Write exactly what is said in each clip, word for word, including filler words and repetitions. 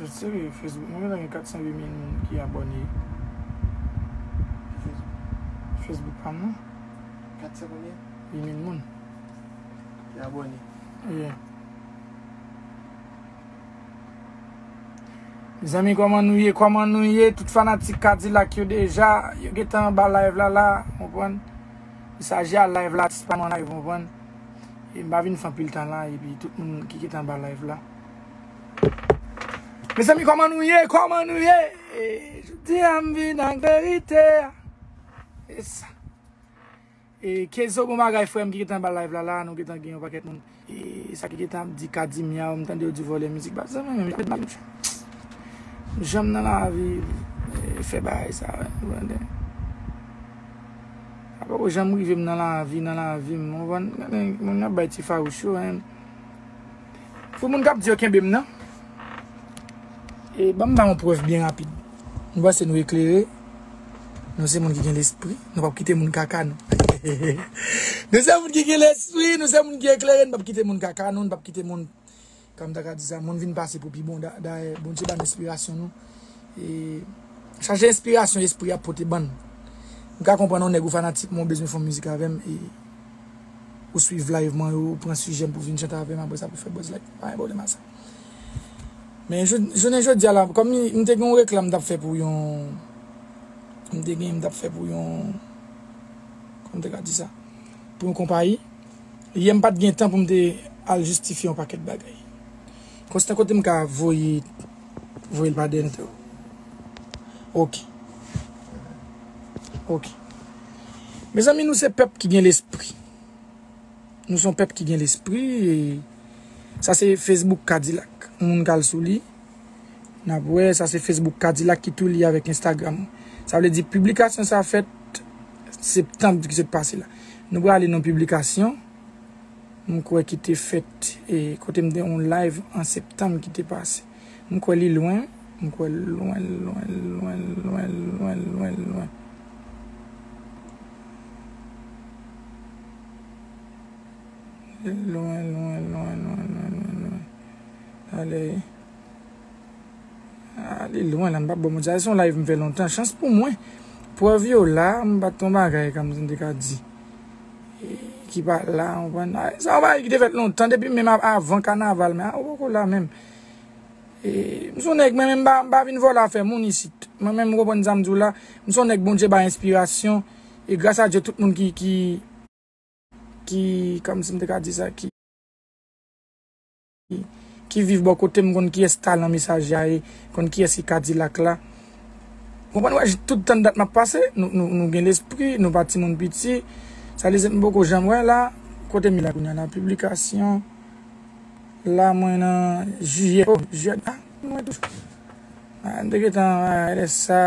Serye, Facebook mwen gentan gen kat san uit mil moun ki abòne. Facebook pa m nan. Kat san konbyen? Uit mil moun. Ki abòne. Yeah. Mezanmi, kòman nou ye? Kòman nou ye? Tout fanatik Kadilak yo deja, yo gentan anba live la, la, konprann? Mesaje a live la, atis pa m an live, konprann? E m pa vin fè anpil tan la, epi tout moun ki gentan anba live la. Mezanmi, kòman nou ye? Kòman nou ye? E, jodi a m vin ak verite a. E sa. E, Kezo, bon bagay, frè m, ki gentan anba live la, la, nou gentan gen yon pakèt moun. E, sa ki gentan ap di Kadimia, m tande yo di vòlè mizik, pa zanmi, men, janm nan lavi, e, fè bagay sa, wè, ou konprann? Sa poko janm rive m nan lavi, nan lavi m, ou konprann? Gade, moun ap bay ti fawouch yo, en. Pou moun k ap di yo kenbe m nan, e ban m ba yon prèv byen rapid. Nou panse nou eklere, nou se moun ki gen lespri, nou p ap kite moun kaka nou. Nou se moun ki gen lespri, nou se moun ki eklere, nou p ap kite moun kaka nou, nou p ap kite moun, kòm ta ka di sa, moun vin pase pou pi bon. Da-, dayè, Bondye ba n enspirasyon nou. E chaje enspirasyon espri a pote ban n. M ka konprann yon nèg ou fanatik mwen, ou bezwen fè yon mizik avè m, e ou swiv live mwen yo, ou pran sijè m pou vin chante avè m, apre sa pou fè buzz like. Pa gen pwoblèm a sa. Men jou-, jounen jodi a la, kòm m te gen yon reklam m t ap fè pou yon, m te gen, m t ap fè pou yon, kòman m te ka di sa? Pou yon konpayi. Yè m pa t gen tan pou m te al jistifye yon pakèt bagay. Konstan kote m ka voye, voye l pa dèyè nèt. Ok. Ok. Mezanmi, nou se pèp ki gen lespri. Nou se yon pèp ki gen lespri. E sa se Facebook Kadilak. Yon moun k al sou li. N ap wè, sa se Facebook Kadilak ki tou lye avèk Instagram. Sa vle di piblikasyon sa fèt septanm ki sot pase la. Nou prale nan piblikasyon. M kwè ki te fèt, e, kote m te yon live an septanm ki te pase. M kwè li lwen, m kwè l lwen, lwen, lwen, lwen, lwen, lwen, lwen. Lwen, lwen, lwen, lwen, lwen, lwen, lwen. Ale. Ah, li lwen la, m p ap ba w manti. Se yon live m fè lontan. Chans pou mwen. Prèv yo la, m pa t yon bagay, kòm si m te ka di. E, ki pa la, w konprann? Ah, sa yon bagay ki te fèt lontan, depi menm av-, avan kanaval, men, ah, ou poko la menm. E, m se yon nèg, mwen menm, m pa, m pa vin vòlè afè moun isit. Mwen menm, ou konprann sa m di w la? M se yon nèg Bondye bay enspirasyon. E gras a Dye, tout moun ki, ki, ki, kòm si m te ka di sa, ki, ki viv bò kote m konn kiyès talan Mesaje a ye, konn kiyès ki Kadilak la. Ou konprann, wè, tout tan dat m ap pase, nou, nou, nou gen lespri, nou pa timoun piti. Sa lese m poko janm wè la, kote m ye la kounye a la, piblikasyon. La, mwen nan jiyè, oh, jiyè, ah, mwen toujou. Ah, m te gentan, ah, lè sa.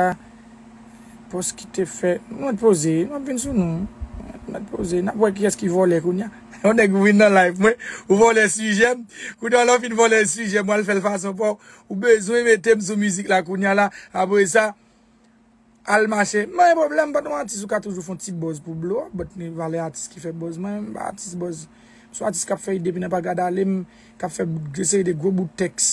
Pòs ki te fèt. Nou mèt poze, m ap vin sou nou. Nou mèt poze, n ap wè kiyès ki vòlè kounye a. Yon nèg ou vin nan live mwen, ou vòlè sijè m. Kounye a lè w fin vòlè sijè m, w al fè l fason pa w. Ou bezwen mete m sou mizik la kounye a la. Apre sa, al mache. M pa gen pwoblèm, but yon atis ou ka toujou fè yon ti buzz pou blow up, but ni valè atis ki fè buzz. Mwen, m pa atis buzz. M se yon atis k ap fè ide, depi nan pa gad ale m, k ap fè yon seri de gwo bout tèks.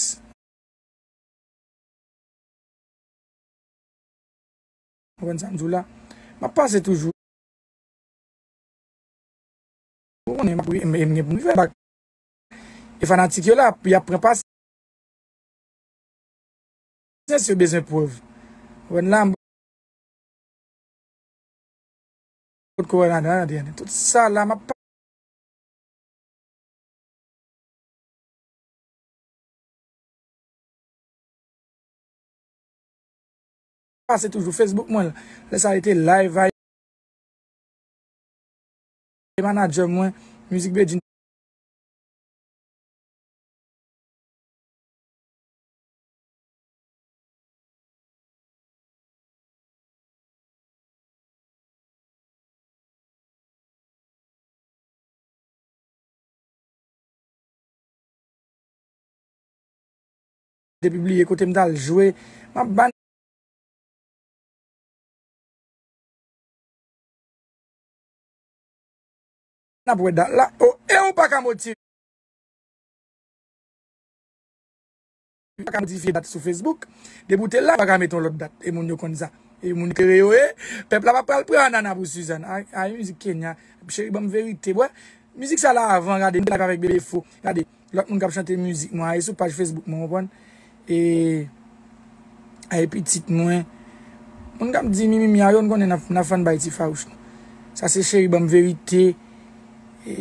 Ou konprann sa m di w la? M ap pase toujou. Ou konnen, m ap, m, m gen pou m rive bak. E fanatik yo la, y ap pran pasyans, yo bezwen prèv. Ou konprann la, m Kot kowòdonatè a, tout sa la, m ap pase toujou Facebook mwen. Lè sa rete live a, e manager mwen, Music Bedjine. Te pibliye kote m t al jwe. M ap ban N ap wè dat la. O, e ou pa ka motive. Ou pa ka modifye dat sou Facebook. Depi w te la, ou pa ka mete yon lòt dat. E moun yo konn sa. E moun klere yo ye. Pèp la pa pral pran anana pou Suzanne. Ay, ay, mizik Kenya. Cheri, ban m verite. Wè, mizik sa la avan, gade, m te live avèk Bebe Fo. Gade, lòt moun k ap chante mizik mwen. Ay, sou paj Facebook mwen, konprann? E, ay, pitit mwen. Moun k ap di mi, mi, mi a yo, n konnen n ap, n ap fann bay ti fawouch nou. Sa se Cheri, ban m verite. E,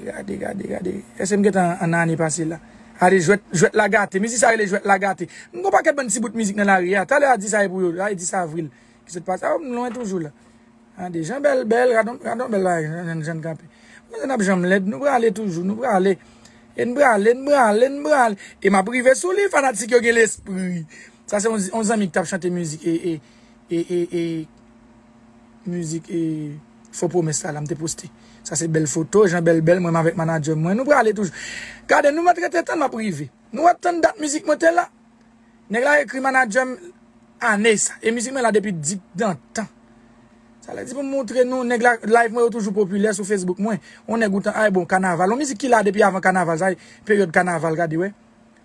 gade, gade, gade. Èske m gentan an ane pase la? Gade, jwèt, jwèt la gate. Mizik sa rele jwèt la gate. M gon pakèt bann ti bout mizik nan lari a. Talè a di sa e pou yo. A, e dis avril. Ki sot pase. A, m lwen toujou la. Gade, jan bèl, bèl. Gade, gade bèl la. Jan, jan, jan kanpe. Mwen, n ap janm lèd. Nou prale toujou. Nou prale. E n prale, n prale, n prale. E m ap rive sou li, fanatik yo gen lespri. Sa se yon, yon zanmi ki t ap chante mizik. E, e, e, e, e, mizik e fo pwomès la, la m te poste. Sa se bèl foto, jan bèl bèl, mwen avèk manadjè mwen. Nou prale toujou. Gade, nou mèt rete tann m ap rive. Nou wè tann dat mizik mwen te la. Nèg la ekri manadjè m ane sa. E mizik mwen la depi dik dan tan. Sa vle di pou m montre nou, nèg la, live mwen yo toujou popilè sou Facebook mwen. On nèg ou tan, ay bon, kanaval. On mizik ki la depi avan kanaval, sa e peryòd kanaval, gade, wè.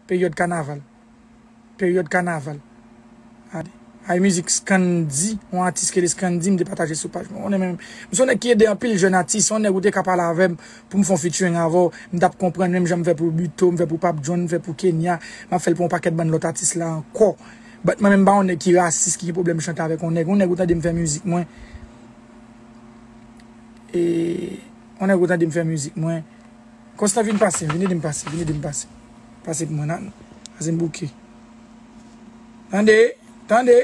Peryòd kanaval. Peryòd kanaval. Gade. Ay, mizik Scandy, yon atis ki rele Scandy, m te pataje sou paj mwen. Ou konnen menm, m se yon nèg ki ede anpil jèn atis, se yon nèg ou te ka pale avè m pou m fè yon featuring avè w, m t ap konprann menm jan m fè pou Buteau, m fè pou Pape John, m fè pou Kenya, m ap fè l pou yon pakèt bann lòt atis la ankò. But mwen menm m pa yon nèg ki rasis, ki gen pwoblèm chante avèk yon nèg. Yon nèg ou tande m fè mizik mwen. E, yon nèg ou tande m fè mizik mwen. Konstan, vin pase, vin ede m pase, vin ede m pase. Pase pou mwen, nan. Pase m bouke. Tande, tande.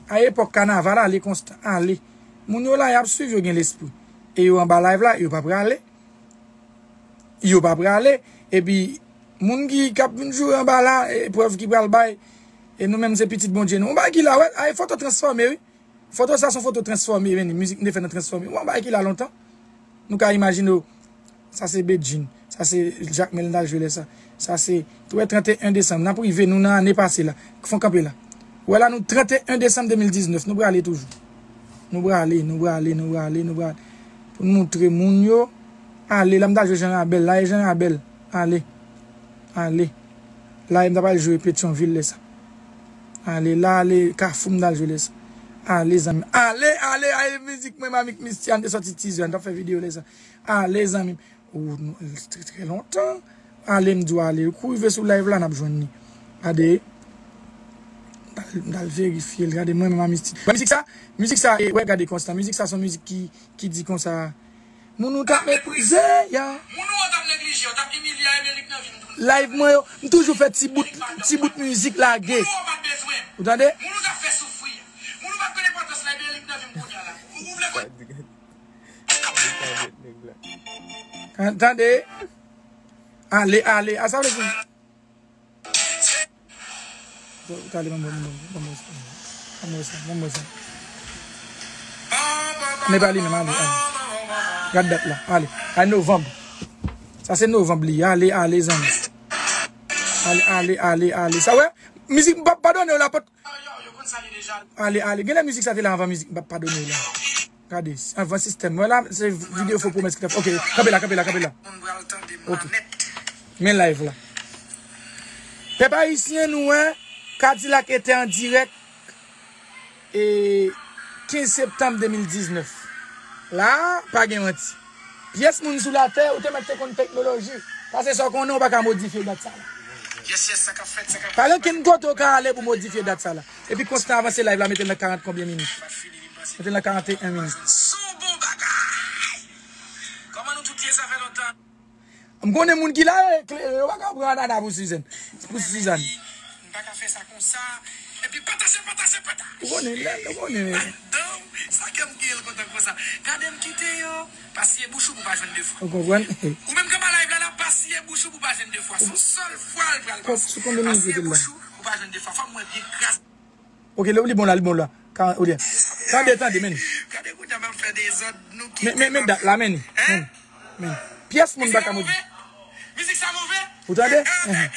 A epòk kanaval, ale Konstan, ale. Moun yo la, y ap swiv, yo gen lespri. E yo anba live la, yo pa prale. Yo pa prale. Epi, moun ki, k ap vin joure anba la, eprèv ki pral bay. E nou menm, se pitit Bondye nou. Yon bagay ki la, wè, ay, foto transfòme, wi. Foto sa se yon foto transfòme, men mizik m te fè nan transfòme. Yon bagay ki la lontan. Nou ka imajine w. Sa se Bedjine. Sa se Jakmèl n t al jwe lè sa. Sa se, ou wè, trannteyen desanm. N ap rive, nou nan ane pase la. Fon kanpe la. Ou wè la, nou trannteyen desanm de mil diznèf. Nou prale toujou. Nou prale, nou prale, nou prale, nou prale. Pou n montre moun yo. Ale, la m t al jwe Jan Rabèl. La e Jan Rabèl. Ale. Ale. La e m t ap al jwe Petyonvil lè sa. Ale, la, ale, Kafou m t al jwe lè sa. Ale, zanmi. Ale, ale, ale, mizik mwen, Mamik Misty a, m te sòti tizè, m t ap fè videyo lè sa. Ale, zanmi. Ou, nou, trè, trè lontan. Ale, m di w ale. Kou rive sou live la, n ap jwenn li. Gade. M t al, m t al verifye l. Gade, mwen menm a Misty. Wè mizik sa? Mizik sa, e, wè, gade Konstan. Mizik sa, se yon mizik ki, ki di konsa. Moun ou t ap meprize, ya. Moun ou t ap neglije, ou t ap imilye a, Emelik nan vi m tou. Live mwen yo, m toujou fè ti bout, ti bout mizik lage. Moun ou pa t bezwen. Ou tande? Moun ou t ap fè soufri. Moun ou pa t konn enpòtans la, Emelik nan vi m kounye a la. Ou, ou vle konn. Tande? Ale, ale. A sa vle di. Tande, ban mwen, ban mwen, ban mwen sa. Ban mwen sa, ban mwen sa. Men pa li menm, ale, ale. Gad dat la, ale. A novanm. Sa se novanm li ye. Ale, ale, zanmi. Ale, ale, ale, ale. Sa wè? Mizik m p ap padone w la, pot. Ale, ale. Genlè mizik sa te la anvan mizik m p ap padone w la. Gade, anvan sistèm. Mwen la, se videyo fo pwomès ki t ap fè. Ok, kanpe la, kanpe la, kanpe la. Ok. Men live la. Pèp ayisyen, nou wè, Kadilak ete an dirèk, e, kenz septanm de mil diznèf. La, pa gen manti. Pyès moun sou latè, ou te mèt te konn teknoloji. Paske sa w konnen, ou pa ka modifye dat sa la. Yes, yes, sa k ap fèt, sa k ap fèt. Pa gen okenn kote ou ka ale pou modifye dat sa la. Epi Konstan avanse live la, mete l nan karant konbyen minit? Mete l nan karanteyen minit. Sou bon bagay. Kòman nou tout ye, sa fè lontan. M konnen moun ki la, e, klere, yo pa ka pran anana pou Suzanne. Pou Suzanne. M pa ka fè sa konsa. Epi pataje, pataje, pataje. Ou konnen, lè, ou konnen. Madanm, sa kè m genyen l kontan konsa. Gade m kite yo. Pa siye bouch ou pou pa jwenn de fwa. Ou konprann? Ou menm k anba live la, la, pa siye bouch ou pou pa jwenn de fwa. Se yon sèl fwa l pral pase. Sou konbyen minit ou te la? Pa siye bouch ou pou pa jwenn de fwa. Fò m wè byen kraz. Ok, li bon la, li bon la. Ka, ou di. Tande, tande, men. Gade kounye a m ap fè dezòd, nou kite. Men, men, men dat la, men. Hein? Men, men. Pyès moun pa ka move. Mizik sa move? Ou tande? Hein, hein, hein.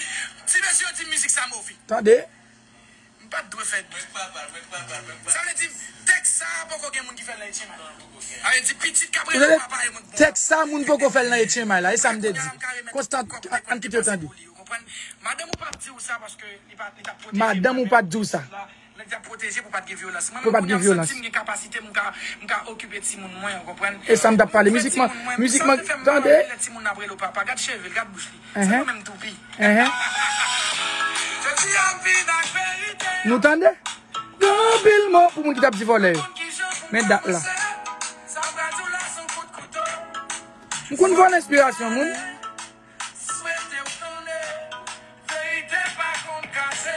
Ti mesye yo di mizik sa move. Tande? M pa t dwe fè. Sa vle di, tèks sa poko gen moun ki fè l nan H M I. Sa vle di, pitit k ap rele papa e moun bon. Tèks sa moun poko fè l nan H M I la, e sa m te di. Konstan, ann kite yo tande. Madanm ou pa t di w sa paske li pa, li t ap pwoteje. Madanm ou pa t di w sa. Nèg t ap pwoteje pou pa t gen vyolans. Mwen menm kounye a m santi m gen kapasite, m ka, m ka okipe timoun mwen, ou konprann? E sa m t ap pale. Mizikman, mizikman, tande. Lè timoun nan ap rele w papa, gad cheve l, gad bouch li. Se nou menm toupi. Jodi a m vin ak verite. Nou tande? Gen anpil mo pou moun ki t ap di vòlè yo. Men dat la. M konn vòlè enspirasyon moun. Swete w konnen, verite pa konn kache.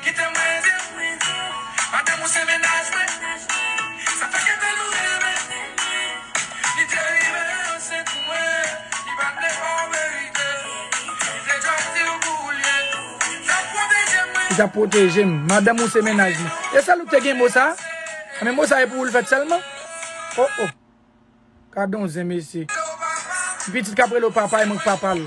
Kite mwen di w, madanm ou se mennaj mwen. Sa fè ke nou renmen. Li te rive ansent pou mwen. Li pa t vle ba w verite. Li te just di w pou ou l ye. Sa pwoteje mwen. Li t ap pwoteje m. Madanm ou se mennaj mwen. E sèl ou te gen mo sa? Men mo sa e pou ou l fèt sèlman? Oh, oh. Gade yon zen, mesye. Pitit k ap rele w papa, e mwen k papa l.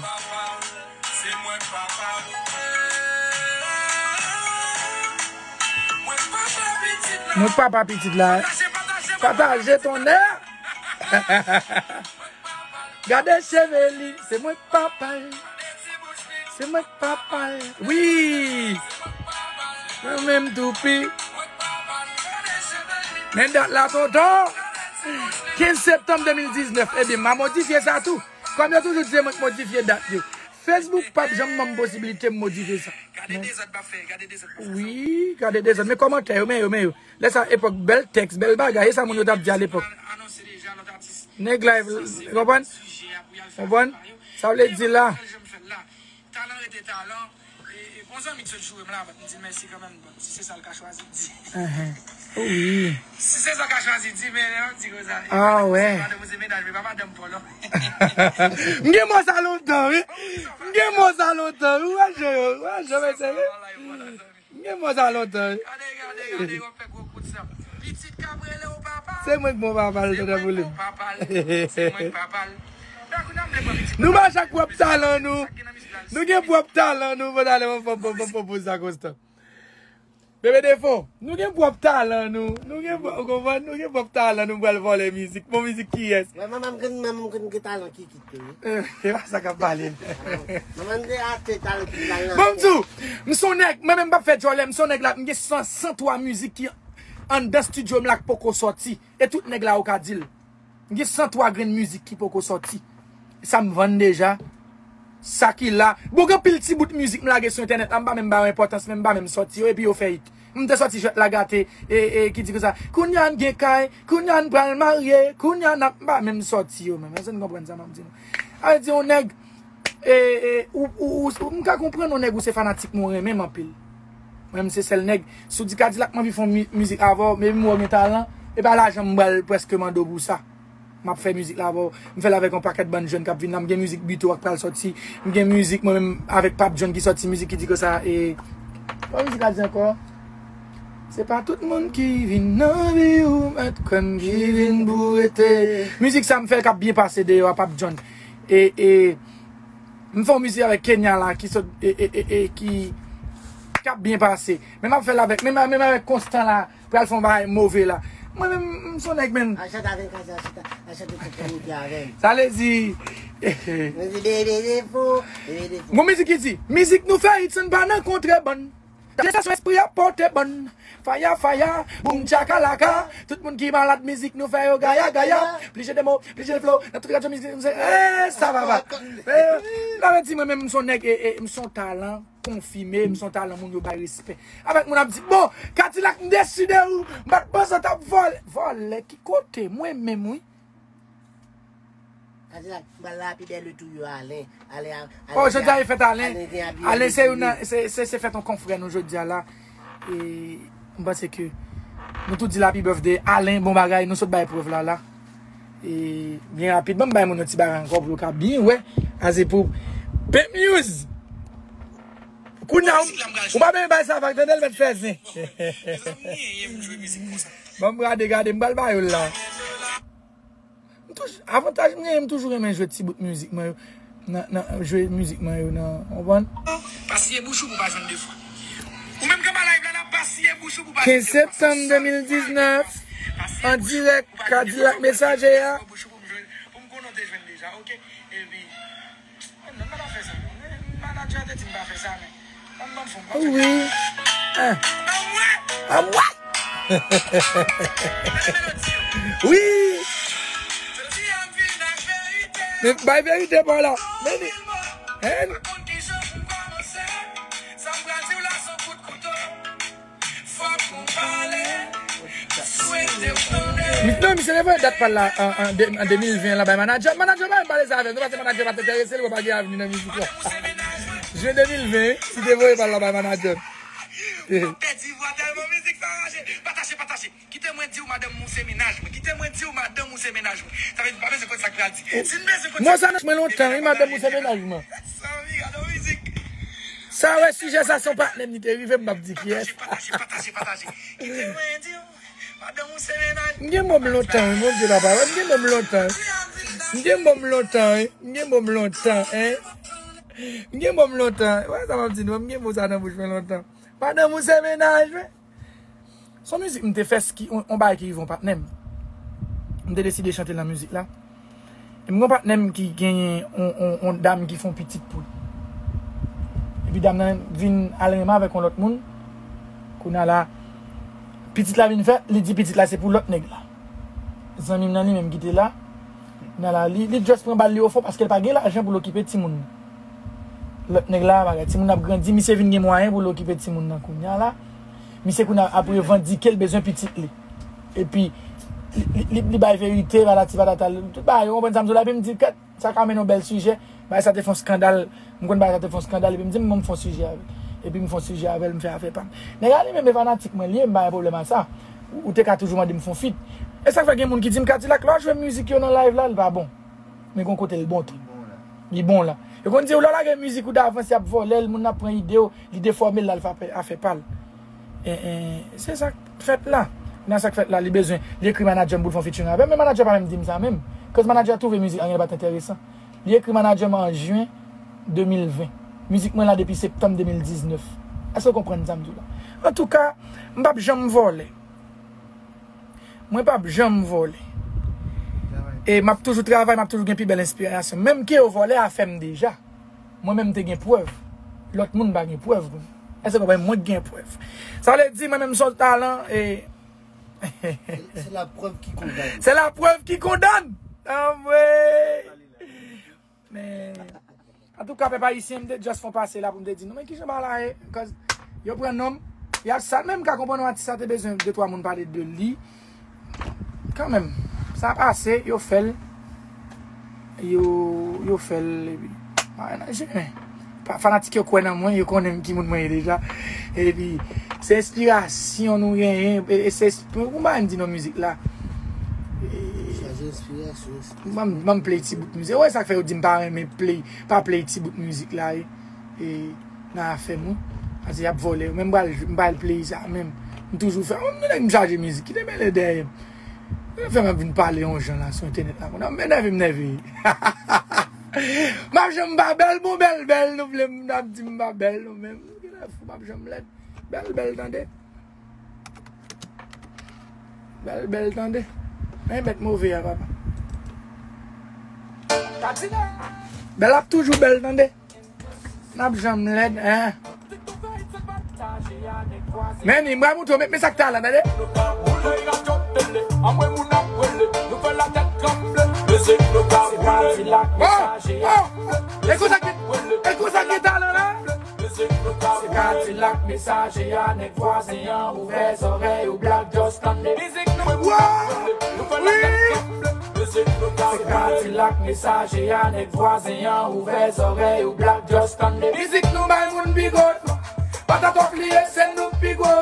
Mwen k papa pitit la. Pataje tonnè. Gade cheve li, se mwen k papa l. Se mwen k papa l. Wi! Mwen menm toupi. Men dat la, tonton. Kenz septanm de mil diznèf. Ebyen, m a modifye sa tou. Kòm yo toujou di se mwen k modifye dat yo. Facebook p ap janm ban m posibilite m modifye sa. Gade dezòd m ap fè, gade dezòd m ap fè. Wi, gade dezòd. Men kòmantè yo, men yo, men yo. Lè sa, epòk, bèl tèks, bèl bagay. E sa moun yo t ap di alepòk. Nèg la, konprann? Konprann? Sa vle di la. Talan rete talan. E, e, bon zanmi ki sot joure m la, m di l mèsi kanmenm. Bon, si se sa l ka chwazi, di. Wi. Si se sa l ka chwazi, di, men lè w di konsa. Ah, wè. Se madanm ou se mennaj, men pa madanm pa w, non. M gen mo sa lontan, wi. M gen mo sa lontan, wi. Wè, je, wè, je, mesye. M gen mo sa lontan, wi. Gade, gade, gade, w ap fè gwo kout san. Pitit k ap rele w papa. Se mwen k bon papa l, tonton Boulim. Se mwen k bon papa l. Se mwen k papa l. Donk, kounye a m vle pran pitit. Nou mache ak pwòp talan nou. Nou gen pwòp talan nou. Bon, talè, mwen, mwen, mwen, mwen, mwen poze sa konstan. Bebe Defo, nou gen pwòp talan nou. Nou gen pwòp, ou konprann? Nou gen pwòp talan nou pral vòlè mizik. Bon mizik kiyès? Mwen, mwen, mwen, mwen, mwen, mwen gen talan ki E pa sa k ap pale. Manman de ate tal ki tal nan. Bon, m di w, m se yon nèg, mwen menm m p ap fè djòlè, m se yon nèg la, m gen san, san twa mizik ki anndan estidyo m la k poko sòti. E tout nèg la yo ka di l. M gen san twa grenn mizik ki poko sòti. Sa m vann deja. Sa ki la. Bon, gen anpil ti bout mizik m lage sou entènèt la, m pa menm ba yo enpòtans, men m pa menm sòti yo, epi yo fè it. M te sòti jwèt la gate, e, e, ki di konsa, kounye a n gen kay, kounye a n pral marye, kounye a n ap, m pa menm sòti yo menm. Èske n konprann sa m ap di nou? Sa vle di yon nèg, e, e, ou, ou, ou, ou, m ka konprann yon nèg ou se fanatik mwen, ou renmen m anpil. Mwen menm se sèl nèg, si w di Kadilak m anvi fè yon mi-, mizik avè w, men m wè w gen talan, e pa lajan m pral prèske mande w pou sa. M ap fè mizik la avè w. M fè l avèk yon pakèt bann jèn k ap vin la. M gen mizik Bito a k pral sòti. M gen mizik mwen menm avèk Pap John ki sòti, mizik ki di konsa, e, kòman mizik la di ankò? Se pa tout moun ki vin nan vi w, mèt kwè m ki vin pou rete. Mizik sa m fè l k ap byen pase deyò a Pap John. E, e, m fè yon mizik avèk Kenya la ki sot, e, e, e, e, ki, k ap byen pase. Men m ap fè l avèk, menm, menm avèk Constant la, pral fè yon bagay move la. Mwen menm, m se yon nèg, menm. Al chante avè m, Kazi, al chante, al chante Kokomoto avè m. Sa vle di. Mwen di, bebe defo, bebe defo. Gon mizik ki di, mizik nou fè it san n pa nan kontrebann. Saltasyon espri a pote bann. Faya, faya, boum, tchakalaka. Tout moun ki malad, mizik nou fè yo gaya, gaya. Plis de mo, plis de flow. Nan tout radyo mizik, nou se, eh, sa va, va. Eh, sa vle di, mwen menm, m se yon nèg, e, e, m se yon talan konfime, m se yon talan moun yo bay respè. Avèk moun ap di, bon, Kadilak m deside ou, m pa t panse w t ap vòlè. Vòlè ki kote? Mwen menm, wi. Kadilak, m pral lapidè le tou yo Alen. Alen, Alen. Oh, jodi a e fèt Alen. Alen se youn nan, se, se, se fèt yon konfrè nou jodi a la. E m panse ke nou tout di happy birthday Alen, bon bagay, nou sot bay prèv la, la. E byen rapid, ban m bay moun yon ti bagay ankò pou yo ka byen wè. Ase pou Pep News. Kounye a, ou pa bezwen bay sa vag, tande l mèt fè zen. Ban m gade, gade, m pral ba yo l la. M toujou, avantaj m genyen, m toujou renmen jwe ti bout mizik mwen yo. Nan, nan, jwe mizik mwen yo nan, w konprann? Pa siye bouch ou pou pa jwenn de fwa. Ou menm k anba live la, la, pa siye bouch ou pou pa jwenn de fwa. Kenz septanm de mil diznèf, an dirèk, Kadilak Mesaje a. Pou m konnen w te jwenn deja, oke? Epi, non, m pa ta fè sa, non. Wi. Anmwey. Wi. Men bay verite pa la. Men li. Hen. Non, misye te voye dat pa l la an, an de- an de mil ven la bay manager. Manager pa menm pale sa avè l. Nou pa se manager pa t enterese l, li pa gen avni nan mizik la. Jen de mil ven, si te voye pa l la bay manager. Pèdi vwa tèlman mizik sa raje. Pataje, pataje. Kite mwen di w madanm ou se mennaj mwen. Kite mwen di w madanm ou se mennaj mwen. Sa vle di pa bezwen konn sa k pral di. Si n bezwen konn sa k pral di. Mwen sa nan mwen lontan, wi, madanm ou se mennaj mwen. Sa wè sijè sa se yon patnè m li te rive m p ap di kiyès. Pataje, pataje, pataje, pataje. Kite mwen di w madanm ou se mennaj. M gen mòm lontan, wi, Bondye papa. M gen mòm lontan. M gen mòm lontan, wi. M gen mòm lontan, en. M gen mòm lontan. Wè sa m ap di nou, m gen mo sa nan bouch mwen lontan. Madanm ou se mennaj mwen. Se yon mizik m te fè ki yon, yon bagay ki rive yon patnè m. M te deside chante l nan mizik la. E m gen yon patnè m ki genyen yon, yon, yon dam ki fè yon pitit pou l. Epi dam nan vin al renmen avèk yon lòt moun. Kounye a la, pitit la vin fèt, li di pitit la se pou lòt nèg la. Zanmi m nan li menm ki te la. Kounye a la, li, li just pran bal li ofon paske l pa gen lajan pou l okipe timoun nan. Lòt nèg la, bagay, timoun ap grandi, misye vin gen mwayen pou l okipe timoun nan kounye a la. Misye kounye a ap revandike l bezwen pitit li. Epi, li, li, li, li bay verite, patati patata, tout bagay, ou konprann sa m di w la, epi m di, kèt, sa ka mennen yon bèl sijè, bagay sa te fè yon skandal, m konn bagay sa te fè yon skandal, epi m di, m, m fè yon sijè avè l. Epi m fè yon sijè avè l, m fè afè pa m. Nèg la li menm e fanatik mwen li ye, m pa gen pwoblèm a sa. Ou, ou te ka toujou mande m fè yon feat. E sa k fè gen moun ki di m Kadilak, lè w ap jwe mizik yo nan live la, li pa bon. Men gon kote l bon tou. Li bon la. Li bon la. Yo konn di w lè w lage mizik ou davans, y ap vòlè l, moun nan ap pran ide w, li defòme l, l al fè afè, afè pa l. E, e, se sa k fèt la. Nan sa k fèt la, li bezwen, li ekri manager m pou l fè yon featuring avè m, men manager pa menm di m sa menm. Cause manager twouve mizik la genlè pa t enteresan. Li ekri manager m an jen de mil ven. Mizik mwen la depi septanm de mil diznèf. Èske w konprann sa m di w la? Antouka, m p ap janm vòlè. Mwen p ap janm vòlè. E m ap toujou travay, m ap toujou gen pi bèl enspirasyon. Menm ke yo vòlè afè m deja. Mwen menm m te gen prèv. Lòt moun pa gen prèv. Èske w konprann? Mwen k gen prèv. Sa vle di mwen menm se yon talan e Se la preuve qui condamne. C'est la preuve qui condamne. Anmwey. Men, antouka, pèp ayisyen, m te just fè yon pase la pou m te di nou, men kijan bagay la ye? Cause yo pran non m, y ap sal, men m ka konprann yon atis sa te bezwen de twa moun pale de li. Kanmenm, sa pase, yo fè l. Yo, yo fè l, epi, pa nan jen. Pa- Fanatik yo kwè nan mwen, yo konnen m ki moun mwen ye deja. Epi, se enspirasyon nou genyen, e, e se esp- ou pa m di non mizik la. E, Chaje enspirasyon, enspirasyon. Ban m, ban m play ti bout mizik. Ou wè sa k fè yo di m pa renmen play, pa play ti bout mizik la, e, e, nan afè m, wi. Paske y ap vòlè yo. Men m pral, m pral play sa, menm. M toujou fè, m, nèg m chaje mizik, kite mele dèyè m. Yo fè m ap vin pale yon jan la sou entènèt la. Kounye a m enève, m nève. M ap janm pa bèl, bon, bèl, bèl, nou vle m ap di m pa bèl, nou menm. Kile fou, m ap janm lèd. Bèl, bèl, tande. Bèl, bèl, tande. Men mèt move a, papa. Bèl ap toujou bèl, tande. N ap janm lèd, en. Men, m pral montre w, men, men sa k talan, tande. Oh, oh, e konsa ki, e konsa ki talan la. Se Kadilak mesaje a, nèg vwazen an, ouvè zòrèy ou, Black Just tande. Mizik nou, wi. Se Kadilak mesaje a, nèg vwazen an, ouvè zòrèy ou, Black Just tande. Mizik nou bay moun pi gwo. Pa ta twò pliye, se nou pi gwo.